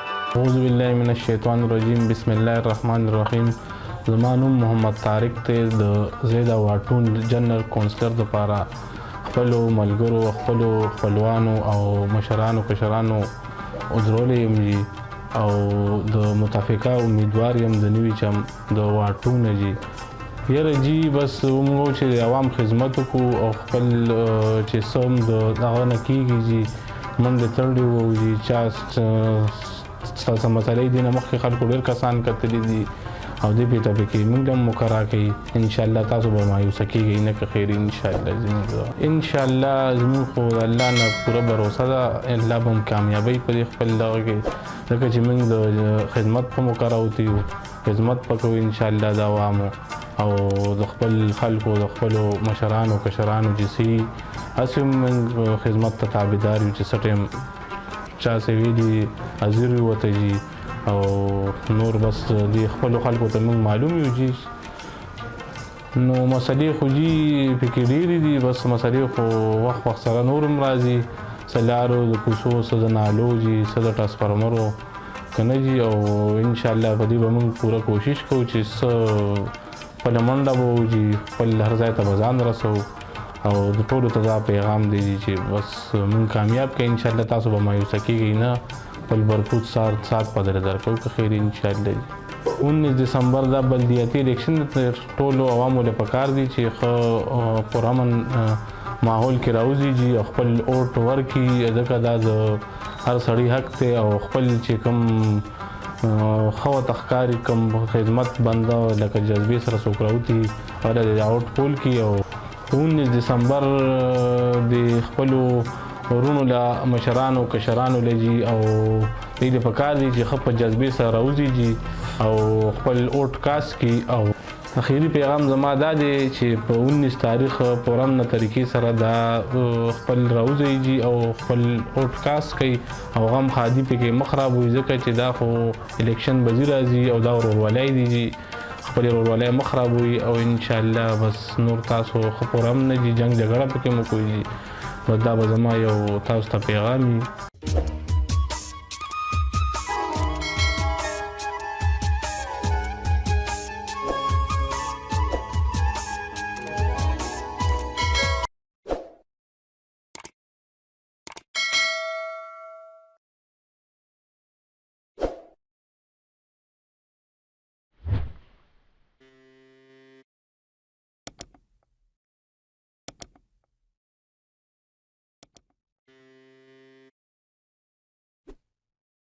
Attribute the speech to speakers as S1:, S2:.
S1: اعوذ بالله من الشیطان الرجیم، بسم الله الرحمن الرحیم. زما نوم محمد طارق دی، د زیدا واټون جنرال کونسلر دپاره خپلو ملګرو، خپلو خپلوانو او مشرانو کشرانو ودرولی یم جي، او د متفقه امیدوار یم د نوي چم د واټونه جي. یاره جي بس موږ چې د عوام خدمت وکړو او خپل چې څه هم د هغه نه کېږي جي، منډې تړلې وو جي. چا څه مسلې دي نه مخکې خلکو ډېر کسان کتلي دي او دې پېته پکې موږ هم مقرره کوي. انشاءالله تاسو به مایوسه کېږئ نه که خیر انشاءالله. زموږ انشاءالله زموږ خو د الله نه پوره باروسه ده، الله به هم کامیابي په دې خپل دغه کې، ځکه چې موږ د خدمت په مقرره وتي یو، خدمت به کوو انشاءالله د عوامو او د خپل خلکو، د خپلو مشرانو کشرانو چې څه وي هسې هم موږ خدمت ته تابعدار یو، چې څه ټایم چا څه ویلي حاضر یو ورته جي. او نور بس دې خپلو خلکو ته موږ معلوم یو جي. نو مسلې خو جي پکې ډېرې دي، بس مسلې خو وخت وخت سره نور هم راځي، څه لارو د کوڅو، څه د نالو جي، څه د ټرانسفارمرو که نه جي. او انشاءالله په دې به موږ پوره کوشش کوو چې څه خپله منډه به وو جي، خپل هر ځای ته به ځان رسوو. او د ټولو ته دا پیغام دی جي چې بس موږ کامیاب کړئ انشاءالله، تاسو به مایوسه کېږئ نه، خپل بھرپور سات په در درکوو که خیر انشاءالله. 19 دسمبر دا بلدیاتي الیکشن د ټولو عوامو له پکار دی چې ښه پرامن ماحول کې راوځي جي او خپل اوټ ورکړي، ځکه دا د هر سړي حق دی. او خپل چې کوم ښه ورته ښکاري، کوم خدمت بنده لکه جذبې سره څوک راوتي هغه د اوټ پول کړي. او 19 دسمبر د خپلو ورونو له مشرانو کشرانو له جي او دوی له پکار دي چې ښه په جذبې سره راوځي جي او خپل اوټ کاس کړي. او اخیري پیغام زما دا دی چې په 19 تاریخ پرامنه طریقې سره دا خپل راوځي جي او خپل اوټ کاس کوي او غم ښادي پکې مه خرابوي، ځکه چې دا خو الیکشن به ځي راځي او دا ورورولۍ دي جي، خپلې ورورولۍ مه خرابوي. او انشاءالله بس نور تاسو ښه پرامنه جي، جنګ جګړه پکې مه کوئ جي. بس دا به زما یو تاسو ته پیغام وي.